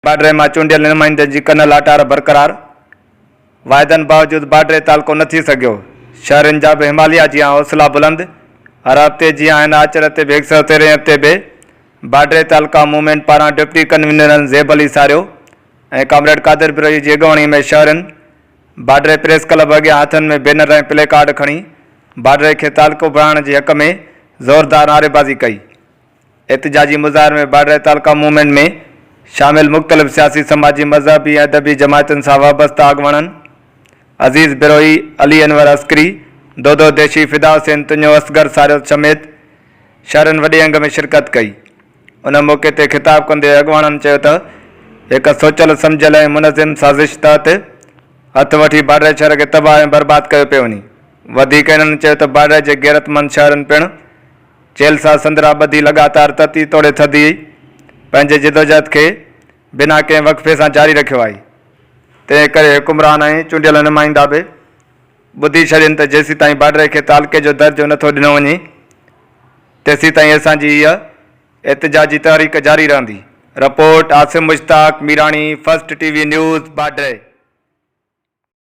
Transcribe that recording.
باڊري مان چونڊيل نمائندن جي ڪن لاٽار برقرار، واعدن باوجود باڊري تعلقو نه ٿي سگهيو، شهرين جا به هماليه جيان حوصلا بلند، هر هفتي جيان هن آچر تي به هڪ سئو تيرهين هفتي به باڊري تعلقه موومينٽ پاران ڊپٽي ڪنوينرن زيب علي ساريو ۽ ڪامريڊ قادر بروهي جي اڳواڻي ۾ شهرين باڊري پريس ڪلب اڳيان هٿن ۾ بينر ۽ پلي ڪارڊ کڻي باڊري کي تعلقو بڻائڻ جي حق ۾ زوردار نعريبازي ڪئي. احتجاجي مظاهري ۾ باڊري تعلقه موومينٽ ۾ شامل مختلف سياسي، سماجي، مذهبي ۽ ادبي جماعتن سان وابسته اڳواڻن عزيز بروهي، علي انور عسڪري، دودو ديشي، فدا حسين تنيو، اصغر ساريو سميت شهرين وڏي انگ ۾ شرڪت ڪئي. ان موقعي تي خطاب ڪندي اڳواڻن چيو ته هڪ سوچيل سمجهيل ۽ منظم سازش تحت هٿ وٺي باڊري شهر کي تباهه ۽ برباد ڪيو پيو وڃي. وڌيڪ هنن چيو ته باڊري جي غيرتمند شهرين پڻ چيلهه سان سندرا ٻڌي لڳاتار تتي توڙي ٿڌي پنهنجي جدوجهد کي بنا ڪنهن وقفي سان جاري رکيو آهي. تنهن ڪري حڪمران ۽ چونڊيل نمائندا به ٻڌي ڇڏين ته جيسيتائين باڊري کي تعلقي جو درجو نه ٿو ڏنو وڃي تيسيتائين اسان جي هيء احتجاجي تحريڪ جاري رهندي. Report, Asim Mushtaq Mirani, first T V news, Badri.